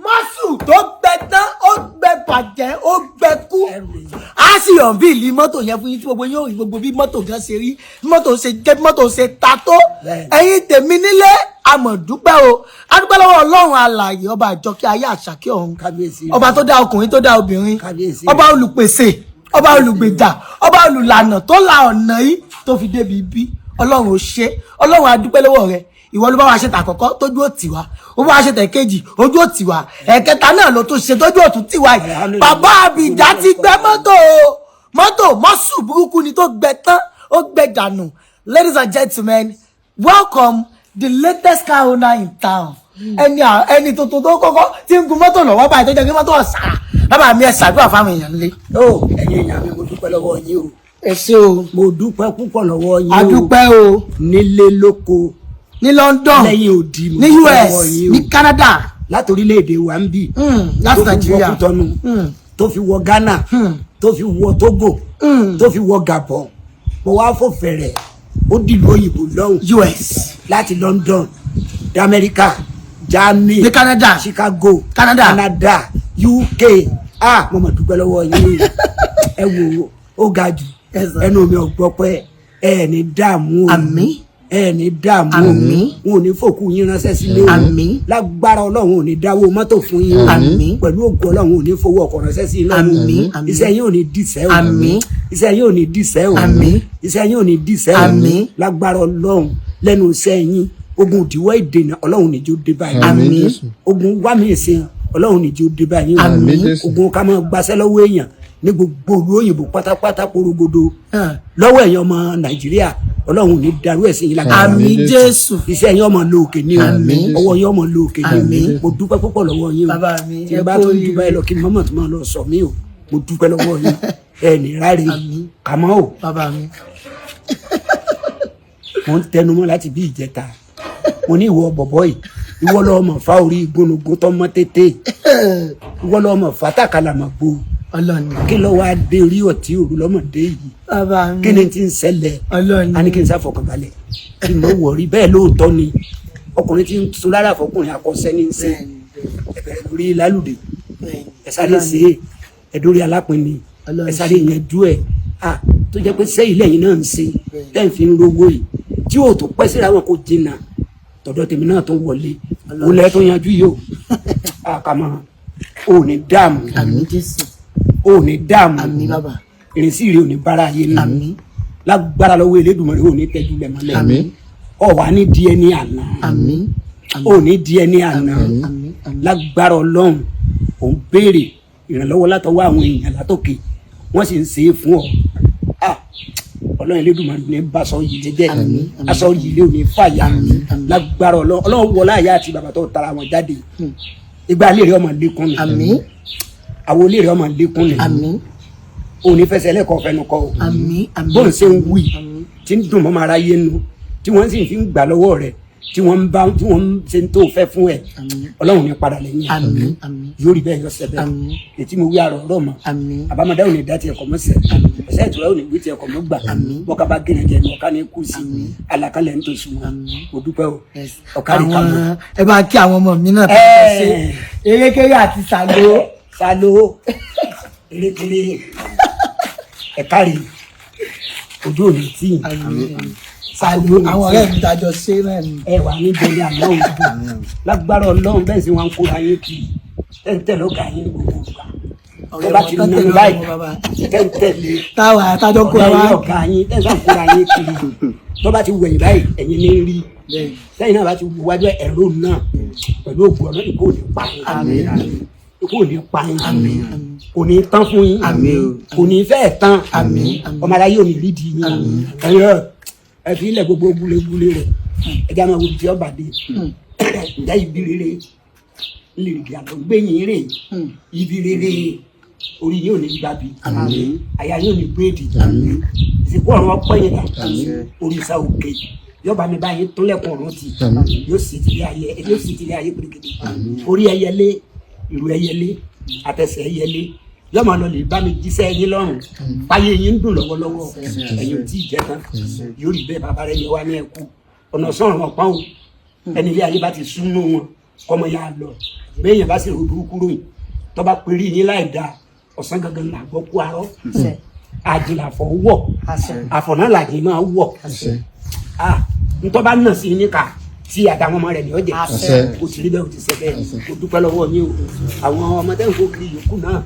Mọ́sù tó gbẹ tán, ó gbẹ bàjẹ́, ó gbẹ kú. A sì hàn bí ìlú mọ́tò yẹn fún yín tí gbogbo yín ò rí gbogbo bí mọ́tò gan ṣe rí, bí mọ́tò ṣe jẹ́, bí mọ́tò ṣe ta tó. Ẹ̀yin tèmi nílé, àmọ̀dúpẹ́ o, adúpẹ́ lọ́wọ́ Ọlọ́run alààyè, ọba àjọkẹ́ ayé, àṣàkẹ́ ọ̀run. Kábíyèsí. Ọba tó dá ọkùnrin, tó dá obìnrin. Kábíyèsí. Ọba olùpèsè, ọba olùgbèjà, ọba olùlànà tó la ọ̀nà yìí tó fi débi ibi. Ọlọ́run ò ṣe, Ọlọ́run, adúpẹ́ lọ́wọ́ rẹ. Ìwọ ló bá wa ṣe tàkọ́kọ́ tójú ò tì wá, ó bá wa ṣe tẹ̀kejì, ojú ò tì wá, ẹ̀kẹta náà ló tún ṣe tójú ò tún tì wá yìí. Bàbá Àbíjà ti gbẹ mọ́tò o. Mọ́tò mọ́sù burúkú ni tó gbẹ tán, ó gbẹ dànù. Ladies and gentlemen, welcome the latest car owner in town, ẹni ẹni tuntun tó kọ́kọ́ tí ń gun mọ́tò lọ́wọ́ báyìí, tó jẹ́ kí mọ́tò ọ̀sàrà. Bàbá mi, ẹ ṣàdúrà fáwọn èèyàn nílé. Ó, ẹ̀yin èèyàn mi, mo dúpẹ́ lọ́wọ́ yín o. Ẹ ṣé o. Mo dúpẹ́ púpọ̀ lọ́wọ́ yín o. Adúpẹ́ o. Nílé lóko, ní London, lẹ́yìn odi, mo ní dúpẹ́ US, lọ́wọ́ yín o. ní Canada, láti orílẹ̀-èdè wa ń bì, láti tó fi wọ Nàìjíríà, Kútọ́nù, tó fi wọ Ghana, tó fi wọ Togo, tó fi wọ Gabon, mo wá fò fẹ̀rẹ̀, ó dìlú òyìnbó lọ́hùn, US, láti London dé Amẹ́ríkà, Germany, ní Canada, Chicago, Canada. Canada, UK. Ah, mo mà dúpẹ́ lọ́wọ́ yín o. Ẹ wò ó ga jù. Yes, sir. Ẹnu mi ò gbọ́ pé ẹ ní dààmú o. Àmín. Ẹ ní dààmú o. Àmín. Wọn ò ní fòkú yín ránṣẹ́ sílé o. Àmín. Lágbára Ọlọ́run, ò ní dáwó mọ́tò fún yín o. Àmín. Pẹ̀lú ògo Ọlọ́run, ò ní fowó ọkọ̀ ránṣẹ́ sí yín lọ́rùn o. Àmín. Àmín. Iṣẹ́ yín ò ní dìṣẹ́ o. Àmín. Iṣẹ́ yín ò ní dìṣẹ́ o. Àmín. Iṣẹ́ yín ò ní dìṣẹ́ o. Àmín. Lágbára Ọlọ́run, lẹ́nu iṣẹ́ yín, ogun ìdíwọ́, ìdènà, Ọlọ́run níjó dé báyìí. Àmín. Ogun wá mi ṣe, Ọlọ́run níjó dé báyìí o. Àmín. Ogun ká máa gbaṣẹ́ lọ́wọ́ èèyàn ní gbogbo ìlú òyìnbó pátápátá porogodo lọ́wọ́ èèyàn ọmọ Nàìjíríà, Ọlọ́run ní darú ẹ̀ sí yín lágbára. Àmín Jésù. Iṣẹ́ yín ọmọ lóòkè ní o. Àmín. Ọwọ́ yín ọmọ lóòkè ní o. Àmín. Mo dúpẹ́ púpọ̀ lọ́wọ́ yín o. Bàbá mi, tí ẹ n bá kú tún oríire. dúpẹ́ lọ kí n mọ́mọ́ tó máa lọ sọ mí o. Mo dúpẹ́ lọ́wọ́ yín. Ẹ ní ráre. Àmín. Kàmọ́ o. Bàbá mi. Mo ń tẹnumọ́ láti bí ìjẹta, mo ní ìwọ bọ̀bọ̀ yìí, ìwọ lọ́ọ́ mọ̀ fa orí igúnnugún tó mọ́ tètè, ìwọ lọ́ọ́ mọ̀ fa tàkàlàmọ̀ gbó. Ọlọ́ni. Kí ló wá dé orí ọtí òru lọ́mọdé yìí? Bàbá mi. Kí ni ti ń ṣẹlẹ̀? Ọlọ́ni. A ní kí n sáfọkànbalẹ̀, kí n mọ̀ wọ̀rí. Bẹ́ẹ̀ lóòótọ́ ni ọkùnrin tí ń sun lára fọkùnrin akọ́ṣẹ́ ní í ṣe. Ẹ̀bẹ̀rẹ̀ lórí lálùdé, ẹ sáré ṣe é, ẹ̀dórí alápinni, ẹ sáré yanjú ẹ̀. À tó jẹ́ pé sẹ́yìn lẹ́yìn náà ń ṣe tẹ́ ń fi ń rówó yìí tí yóò tó pẹ́ síra wọn kò jìnnà, tọ̀dọ̀ tèmi náà tó wọlé wọlé tó yanjú yìí o. Àkàmọ́ ò ní dààmú. Àmín Jésù. Ò ní dààmú. Àmín bàbá. Ìrìnsí rẹ ò ní bára ayé nù. Àmín. Lágbára lọ́wọ́ Elédùmarè, ò ní tẹ́jú lẹ́mọ́lẹ́. Àmín. Ọ̀ wá ní di ẹni àná. Àmín. Ò ní di ẹni àná. Àmín. Àmín. Lágbára Ọlọ́run, ò ń béèrè ìrànlọ́wọ́ látọwọ́ àwọn èèyàn látòkè, wọ́n sì ń ṣe é fún ọ. Ah, Ọlọ́run Elédùmarè ní bá aṣọ yìí lé jẹ́. Àmín. Aṣọ yìí lé ò ní fàyà. Àmín, àmín. Lágbára Ọlọ́run, Ọlọ́run wọlé àyà àti bàbá tó tara wọn jáde, ìgbà ilé rẹ ọmọ lékún ni. Àmín. Àwọn ilé rẹ ọmọ lékún ni. Àmín. Ò ní fẹsẹ̀ lẹ́kọ̀ọ́ fẹnu kọ o. Àmín, àmín. Bóun ṣe ń wí tí ń dùn mọ́ ara yé nu, tí wọ́n sì fi ń gbà lọ́wọ́ rẹ̀, tí wọ́n ń bá tí wọ́n ń ṣe tó fẹ́ fún ẹ̀, Ọlọ́run ní padà lẹ́yìn ẹ̀. Àmín, àmín. Yóò rí bẹ́ẹ̀, yọ sẹ́bẹ̀. Àmín. Ètí mo wí àrọ̀ ọ̀rọ̀ mọ́. Àmín. Àbámadá ò ní dá tiẹ̀ kọ́ mọ́ sẹ́, ọ̀sẹ̀ ìtura ò ní wí tiẹ̀ kọ́ mọ́ gbà. Bọ́ká bá gẹ̀rẹ́ jẹ ní ọ̀ká ní kú sí àlàkalẹ̀ ń tó sùn wọn. Mo dúpẹ́ o. Ọ̀kárí Àwọn kàmọ́. ẹ bá kí àwọn ọmọ mi náà tó ń ṣe erékeré àti sàló. Salo, erékeré, ẹ̀kárí, ojú ò ní tì. Sàló, àwọn ọ̀rẹ́ mi dájọ ṣe náà ni. Ẹ wà ní bẹ̀rẹ̀ àná òdò lágbára Ọlọ́run. Bẹ́ẹ̀ sì wọ́n ń kóra yín kiri, tẹ́ntẹ́ lọ́gà yín ní gbogbo ìgbà tó Ọ̀rẹ́ bá wọn ti tán nánú tẹ̀lé báyìí ọmọ bàbá. tẹ́ntẹ́lé Táwa àtàjọ kóra ọ̀rẹ́ wa. yín, ọ̀gá yín, tẹ́ntẹ́ ń kóra yín kiri, tó bá ti wẹ̀yìn báyìí, ẹ̀yin ní rí. Sẹ́yìn náà bá ti wù wájú ẹ̀rọ náà, pẹ̀lú ògùn ọ̀nà, ikú ò ní pa yín, ikú ò ní pa yín, kò ní tán fún yín, kò ní fẹ́ tán. Ọmọ aráyé ò ní rí di yín. Ẹ̀yọ́ ẹ fi ilẹ̀ gbogbo gúlégúlé rẹ̀, ẹ já máa wo ibi tí ọba dé. Ǹjẹ́ ibi rere ńlẹ̀rìgì àlọ́ gbẹ̀yìn rè? Ibi rere, orí yín ò ní gbàbí, àyà yín ò ní gbèdì, ìsìnkú ọ̀run ọpẹ́ yẹn dà. Òrìṣà òkè yọba mi báyìí tó lẹ́kùn ọ̀run tì, yóò sì ti lé ayé, yóò sì ti lé ayé pèrègèdè. Orí ẹyẹlé, ìrù ẹyẹlé, àtẹsẹ̀ ẹyẹlé yọmọ lọ lè bá mi jíṣẹ́ yín lọ́rùn báyé yín ń dùn lọ́wọ́lọ́wọ́. Ẹ̀yin ò tí ì jẹ́ tán, yóò rí bẹ́ẹ̀. Bàbá rẹ̀ yẹ wá ní ẹ̀kú ọ̀nà sọ̀rọ̀ ọ̀pọ̀n o. Ẹni ilé ayé bá ti súnú wọn. Kọ́mọ yà á lọ. Béèyàn bá sì ro burúkú ròyìn tó bá perí yín láì dáa, ọ̀sán gangan là gbọ́ kú arọ́. Àjìnlàfọ̀ wọ̀, àfọ̀nà làjì máa wọ̀. Ntọ́ bá nà sí ní ká tí àtàwọn ọmọ rẹ̀ ní ọ̀jẹ̀. O ti rí bẹ́ẹ̀, o ti ṣe bẹ́ẹ̀. O dúpẹ́ lọ́wọ́ yín o. Àwọn ọmọ tẹ́ ń kó kiri yòókù náà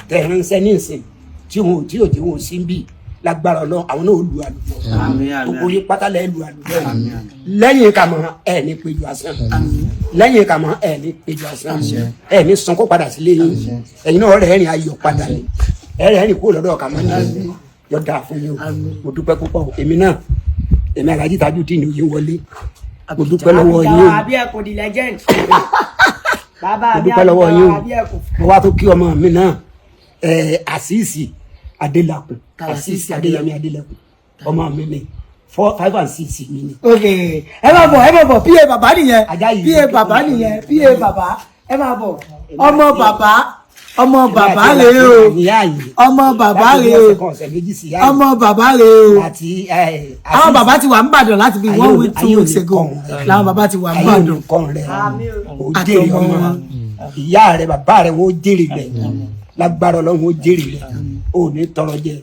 tẹ̀ ránṣẹ́ ní ìsìn tí wọn ò tí ò tí wọn ò sí ń bì, lágbára Ọlọ́run, àwọn náà ó lu àlùbọ̀. Gbogbo yín pátá lẹ́ lu àlùbọ̀. Lẹ́yìn kàmọ́ ẹ̀ ní péjú asán, lẹ́yìn kàmọ́ ẹ̀ ní péjú asán, ẹ̀ ní sunkún padà sílé yín. Ẹ̀yin náà rẹ̀ rìn ayọ̀ padà ní ẹ̀ rẹ̀ rìn kúrò lọ́dọ̀ kàmọ́ ní yọ̀ dáa fún yín o. Mo dúpẹ́ púpọ̀. Èmi náà, èmi Alhaji Tajudeen Oyèwọlé, mo dúpẹ́ lọ́wọ́ yín o. Àbí ẹkùn the legend. Bàbá Mo mi dúpẹ́ lọ́wọ́ yín o. àbí ẹkùn. Mo wá tó kí ọmọ mi náà, Àṣìṣì Adélakùn, Àṣìṣì Adéyẹmí Adélakùn, ọmọ mi ni four, five and six mi ni. Ok, ẹ máa bọ̀, ẹ máa bọ̀. Pa bàbá nìyẹn. Ajá yìí. Pa bàbá nìyẹn, pa bàbá, ẹ máa bọ̀. Ọmọ bàbá, ọmọ bàbá rèé o. Ìyá yìí. Ọmọ bàbá rèé o. Láti ọ̀sẹ̀ kan, ọ̀sẹ̀ méjì sí ìyá yìí. Ọmọ bàbá rèé o. Àti Àwọn bàbá ti wà ń bàdàn láti bí 1 week, 2 weeks ago làwọn bàbá ti wà ń ayé bàdàn. olùkọ́ rẹ̀ ò Àti jèrè ọmọ ọmọ wọn. Ìyá rẹ̀, bàbá rẹ̀, wọ́n jèrè rẹ̀ lágbára Ọlọ́run, ó jèrè rẹ̀. Ò ní tọrọ jẹ,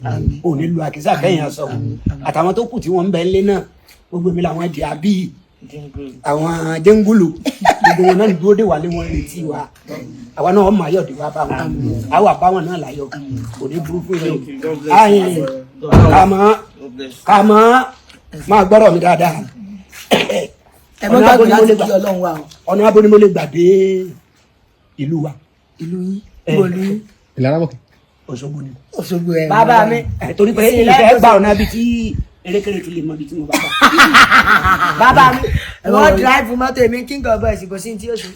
ò ní lu àkísà kẹ́yìn aṣọ. Àtàwọn tó kù tí wọ́n ń bẹ ńlé náà, gbogbo mi làwọn di àbí àwọn jẹ́ngúlù, gbogbo wọn náà ń dúró dé wà lé wọn, retí wa. Àwa náà ọmọ ayọ̀dé wa bá wọn, àwa bá wọn náà láyọ̀. Kò ní burú fún yín o. Ayin kàmọ́ kàmọ́, máa gbọ́rọ̀ mi dáadáa. Ẹ mọ́ gbàgbé láti kí Ọlọ́run wa o. Ọ̀nà abo ni mo lè gbà dé ìlú wa? Ìlú yín, ibo ìlú yín? Ìlara Mọ̀kì. Òṣogbo ni. Òṣogbo ẹ. Bàbá mi. Ẹ, torí pé ìfẹ́ gba ọ̀nà ibi tí erékeré ti lè mọ ibi tí mo bá bá. Bàbá mi, wọ́n drive mọ́tò èmi king of boys, kò sí ní tí ó ṣe.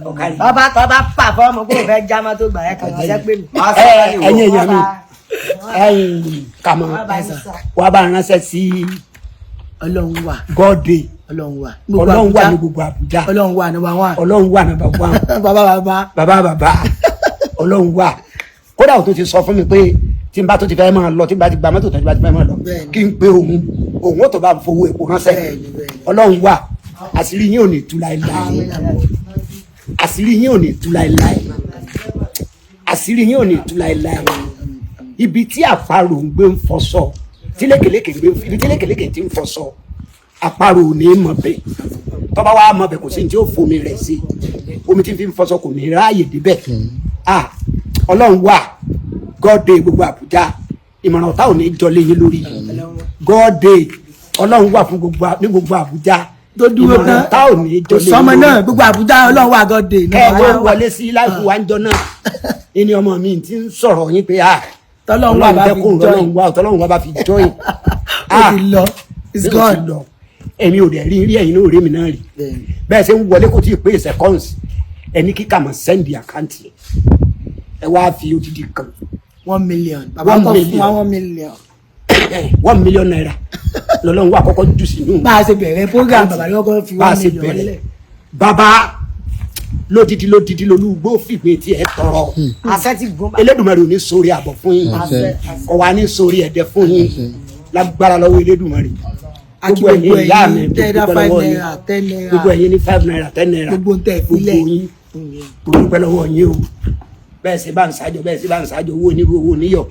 Ọ̀kárí. Bàbá tó bá pàfọ́ọ̀mù kó o fẹ́ já mọ́tò gbà ẹ̀ kàn ránṣẹ́ pé mi. Ẹ, ẹ̀yin èèyàn mi, ẹ̀yin kàmọ́ wàá bá ránṣẹ́ sí Ọlọ́run wà. gọ́ọ̀dé. Ọlọ́run wà. Ọlọ́run wà ní gbogbo Àbújá. Ọlọ́run wà number one. Ọlọ́run wà number one. Bàbá bàbá. Bàbá bàbá, Ọlọ́run wà. Kódà ó tó ti sọ fún mi pé tí n bá tó ti fẹ́ máa lọ, tí n bá ti gba mọ́tò tó ti bá ti fẹ́ máa lọ, kí n pe òun, òun ó tó bá ń fowó epo ránṣẹ́. Bẹ́ẹ̀ni, bẹ́ẹ̀ni. Ọlọ́run wà. Àṣírí yín ò ní tú láéláé, àṣírí yín ò ní tú láéláé, àṣírí yín ò ní tú láéláé. Ibi tí àparò ń gbé ń fọṣọ, tí lékeleke ń gbé, ibi tí lékeleke ti ń fọṣọ, àparò ò ní mọ̀ bẹ́ẹ̀. Tọ́ba wa mọ̀ bẹ́ẹ̀, kò sí ní tí ó fomi rẹ̀ sí, omi tí ń fi ń fọṣọ kò ní ráàyè débẹ̀. Ah, Ọlọ́run wà. God day gbogbo Àbújá, ìmọ̀ràn ọ̀tá ò ní jọlé yín lórí. God day, Ọlọ́run wà fún gbogbo ní gbogbo Àbújá. Tó dúró Ìmọ̀ràn tán. ọ̀tá ò ní Kò jọlé yín sọmọ lórí. náà, gbogbo Àbújá, Ọlọ́run wà, God day. Kẹ́ ẹ tó wọlé sí láìpẹ́ wa ń jọ náà ìní ọmọ mi ti ń sọ̀rọ̀ yín pé ah, Tọ́lọ́run wà bá jẹ́ fi kó join. Ọlọ́run wà, tọ́lọ́run wà bá fi join. Ó ti lọ, it's Ó ti gone. lọ. Èmi ò dẹ̀ rí rí, ẹ̀yin náà rí mi náà rí. Bẹ́ẹ̀ ṣe ń wọlé, kò tí ì pé seconds, ẹni kíkà mọ̀ send account ẹ wá fi odidi kan. 1 million bàbá One kọ fún million. wa, 1 million. ₦1 million lọ́lọ́run wà kọ́kọ́ jù sínú. Bá a ṣe bẹ̀rẹ̀ program, bàbá ló kọ́ fi Bá a one ṣe million bẹ̀rẹ̀ lẹ̀. Bàbá lódìdí lódìdí lolúgbó fìgbé tí ẹ tọrọ. Àṣẹ ti gùn bá. Elédùmarè ò ní sórí àbọ̀ fún yín, kò wá ní sórí ẹ̀dẹ̀ fún yín lágbára lọ́wọ́ Elédùmarè. Akí Gbogbo ẹ̀yin ìyá mi, tẹ́ dá dúpẹ́ five lọ́wọ́ yín. naira, ₦10. Gbogbo ẹ̀yin ní ₦5, ₦10. Gbogbo ń tẹ́ Gbogbo ìfilẹ̀. yín, mo dúpẹ́ lọ́wọ́ yín o. Bẹ́ẹ̀ sì bá ń ṣàjọ, bẹ́ẹ̀ sì bá ń ṣàjọ owó onírú, owó oníyọ̀,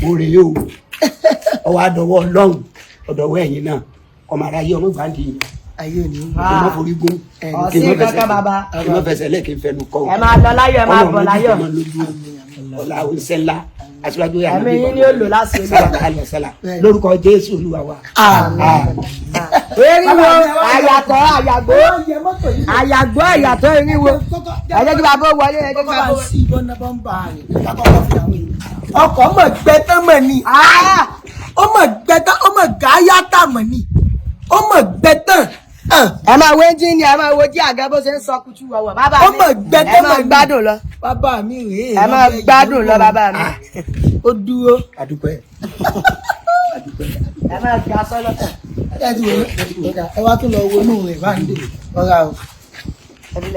mo rè é o. Ọwọ́ àdọ́wọ́ Ọlọ́run, ọ̀dọ̀wọ́ ẹ̀yin náà, ọmọ aráyé, ọmọ gbàǹdì yìí, Ayé ò ní. kí n má forí gún, kí n má Ọ̀sìn fẹsẹ̀, kankan bàbá. kí n má fẹsẹ̀ lẹ̀, kí n fẹnu kọ́. Ẹ máa lọ láyọ̀, ẹ máa bọ̀ láyọ̀. Ọlá oníṣẹ́ ńlá aṣíwájú yàrá. Ẹ̀mí yín ni ó lò lásìkò. Sábà alẹ́ sálà lórúkọ Jésù Olúwa wa. Àmín. Eriwo àyàtọ̀ àyàgbó àyàgbó àyàtọ̀ eriwo, ẹ jẹ́ kí bàbá ó wọlé, ẹ jẹ́ kí Kọ́kọ́ bàbá bá ó ń wọlé. sí ìbọn náà bá ń bá a rìn kákọ́kọ́ fi àwọn èèyàn. Ọkọ̀ mọ̀ gbẹ tán mọ̀ ni. Ó mọ̀ gbẹ tán, ó mọ̀ gáyàtà mọ̀ ni, ó mọ̀ gbẹ tán. Ẹ máa wo ẹ́ńjìnì, ẹ máa wo jí àga bó ṣe ń sọ kutu wọ̀wọ̀ bàbá Ó mi. mọ̀ gbẹ Ẹ tán máa mọ̀ ni. gbádùn lọ. Bàbá mi rèé. Ẹ máa gbádùn lọ, bàbá mi. Ó dúró. Adúpẹ́. Ẹ máa gbà sọ́lọ́. Ẹ ti wò ó, ẹ wá tún lọ wo inú rẹ̀ bá ń dè ọ̀rá o.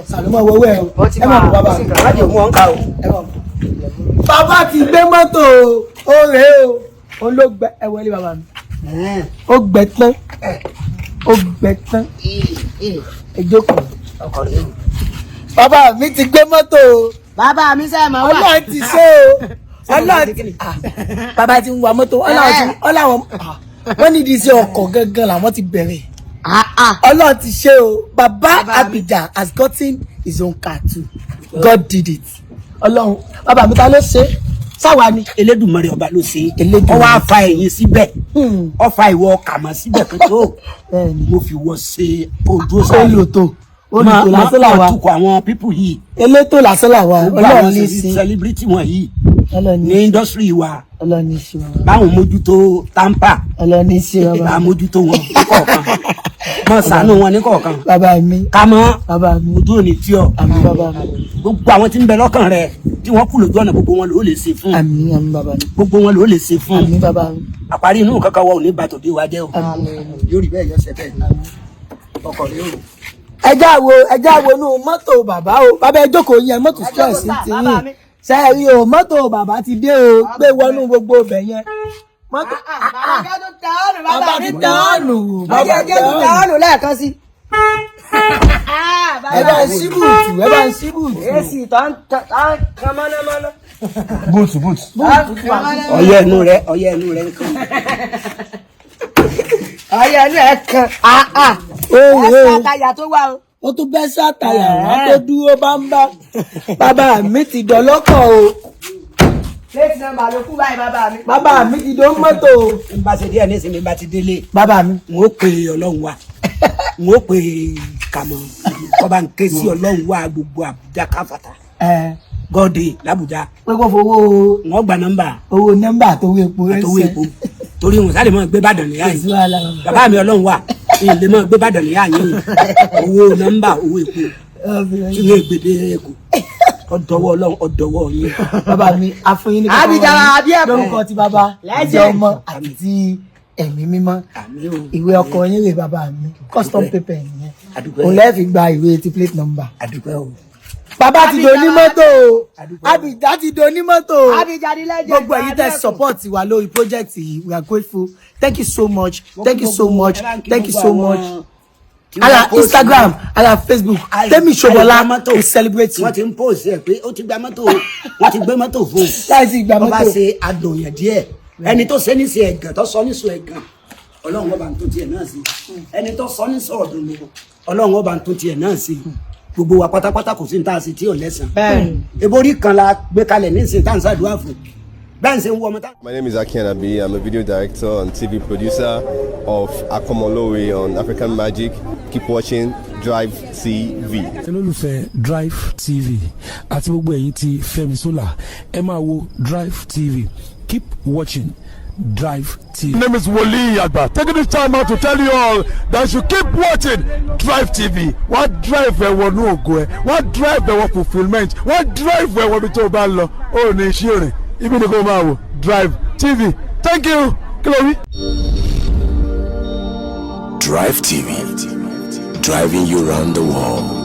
Sàlùmọ̀ wọ́wọ́ ẹ o. Ó ti Ẹ máa bọ̀ máa bàbá mi. Májò mú wọn ká o. Ẹ máa bọ̀. Bàbá ti gbé mọ́tò o, ó rèé o, òun ló gbẹ. Ẹ wọlé, bàbá mi. Ó gbẹ tán, ó gbẹ tán. Ẹ jókòó. Ọkọ rẹ o. Bàbá mi ti gbé mọ́tò o. Bàbá mi sẹ́ mọ̀ wá. Ọlọ́run ti ṣe o, Ọlọ́run ti, ah, bàbá ti ń wa mọ́tò. Ọlọ́run ti, wọ́n ní ìdí iṣẹ́ ọkọ̀ gangan làwọn ti bẹ̀rẹ̀. Ọlọ́run ti ṣe o. Bàbá Abija has gotten his own car too. God did it. Ọlọ́run, bàbá mi, ta ló ṣe? Sáwa ni. Elédùmarè ọba ló ṣe é. Elédùmarè. Ó wá fa ẹ̀yìn síbẹ̀, ó fa ìwọ kàmọ́ síbẹ̀ kan tó mo fi wọ́ ṣe ojú sáré. Olùtò, olùtò lásán làwa. Máa tukọ̀ àwọn people yìí. Elétò lásán làwa. Gbogbo Ọlọ́run àwọn ní sí. celebrity wọn yìí Ọlọ́run ní ní. industry wa, Ọlọ́run ní sí, bàbá. báwọn mójútó tampa. Ọlọ́run ní sí, bá bàbá. mójútó wọn ní kọ̀ọ̀kan, mọ ṣàánú wọn ní kọ̀ọ̀kan. Bàbá mi. Ká mọ́. Bàbá mi. Ojú òní tí ọ. Àmín, bàbá mi. Gbogbo àwọn tí ń bẹ lọ́kàn rẹ tí wọ́n kú lójú ọ̀nà, gbogbo wọn ló lè ṣe fún. Àmín, àmín, bàbá mi. Gbogbo wọn ló lè ṣe fún. Àmín, bàbá mi. Àparí inú kankan wa ò ní bàtò bí wa jẹ́ o. Àmín. Yóò rí bẹ́ẹ̀, yọ ṣẹ bẹ́ẹ̀, ọkọ̀ rẹ o. Ẹjá wo, ẹjá wo nú mọ́tò bàbá o. Bàbá, ẹ jókòó yẹn, mọ́tò stress ti yín sẹ́ẹ̀rí o. Mọ́tò bàbá ti dé o, gbé wọnú gbogbo ibẹ̀ yẹn, mọ́tò bàbá ti tẹ ọ̀nù. Bàbá Bàbá jẹ́ tún tẹ tẹ ọ̀nù. ọ́nù lẹ́ẹ̀kan sí. Ẹ bá ń ṣí boot, ẹ bá ń ṣí boot. Èsì tó ń kan mọ́nàmọ́ná. Boot, boot. Ọyẹ ẹnu rẹ, ọyẹ ẹnu rẹ nǹkan. Ọyẹ ẹnu ẹ̀ kan. Ó Ẹ ṣàtàyà tó wà o. Ó tún bẹ́ sátàyà wá tó dúró bámbá. Bàbá mi ti dọ̀lọ́kọ̀ o. Plate number ló kú báyìí, bàbá mi. Bàbá mi ti dó mọ́tò o. N bá ṣe díẹ̀ nísìnyí, bá ti délé, Bàbá mi. n ó pe Ọlọ́run wa, n ó pe kàmọ́ kọba ń ké sí Ọlọ́run wa gbogbo Àbújá káfàtà Ẹ gọ́ọ̀dì làbújá. Pé kó fowó n ó gba nọ́mbà owó nọ́mbà tó wé epo. Àtọwọ́ epo, torí wọn sáré mọ́ gbé Bàdàn níyà Kò sí yìí. wàhálà. Bàbá mi, Ọlọ́run wa ilé mọ́ gbé Bàdàn níyà yìí, owó nọ́mbà, owó epo tí wọ́n gbèdé èkó, ọ̀dọ́wọ́ Ọlọ́run, ọ̀dọ́wọ́ yín. Bàbá mi, àfọyín ní Abidjan, àbí ẹ̀kọ́. lórúkọ ti bàbá, Legend. ti ọmọ àti ti Ẹ̀mí Mímọ́. Àmín o. Ìwé ọkọ̀ yín rè, bàbá mi, custom paper nìyẹn. Àdúpẹ́. Òun lẹ́ẹ̀ fi gba ìwé ti plate number. Àdúpẹ́ o. Bàbá ti do onímọ́tò o, Abidjan ti do onímọ́tò o. Abidjan ni legend. Gbogbo ẹ̀yin tẹ́ support wa lórí project yìí, we are grateful. Thank you so much, thank you so much, thank you so much. Ara Instagram, ara Facebook, Temi Sobola we celebrate you. Wọ́n ti ń post ẹ̀ pé ó ti gba mọ́tò, wọ́n ti gbé mọ́tò fún un. Láì sí ìgbà Wọ́n bá mọ́tò. ṣe adùn yẹn díẹ̀, ẹni tó ṣe ní ṣe ẹ̀gàn, tó sọ ní sọ ẹ̀gàn, Ọlọ́run ọba ń tó tiẹ̀ náà sí. Ẹni tó sọ ní sọ ọ̀dùn lọ, Ọlọ́run ọba ń tó tiẹ̀ náà sí. Gbogbo wa pátápátá, kò sí ní tá a ṣe tí ò lẹ́sàn. Ebórí kan la gbé kalẹ̀ nísìnyí tá à ń ṣàdúrà fún bẹ́ẹ̀ ń ṣe ń wọ ọmọ tá. My name is Aki Anabi. I'm a video director and TV producer of Akomolowe on African Magic. Keep watching Drive TV. Olólùfẹ́ Drive TV àti gbogbo ẹ̀yin tí Fẹ́mi Sola, ẹ máa wo Drive TV. Keep watching Drive TV. My name is Wole Agba. Taking this time out to tell you all that you keep watching Drive TV. Wọ́n drive ẹ wọnú ògo ẹ, wọ́n drive ẹ wọ fulfilment, wọ́n drive ẹ wọ ibi tó o bá lọ. Ó ní iṣẹ́ rìn, ibi ni kò máa wò Drive TV. Thank you. Kí ló wí? Drive TV, driving you round the world.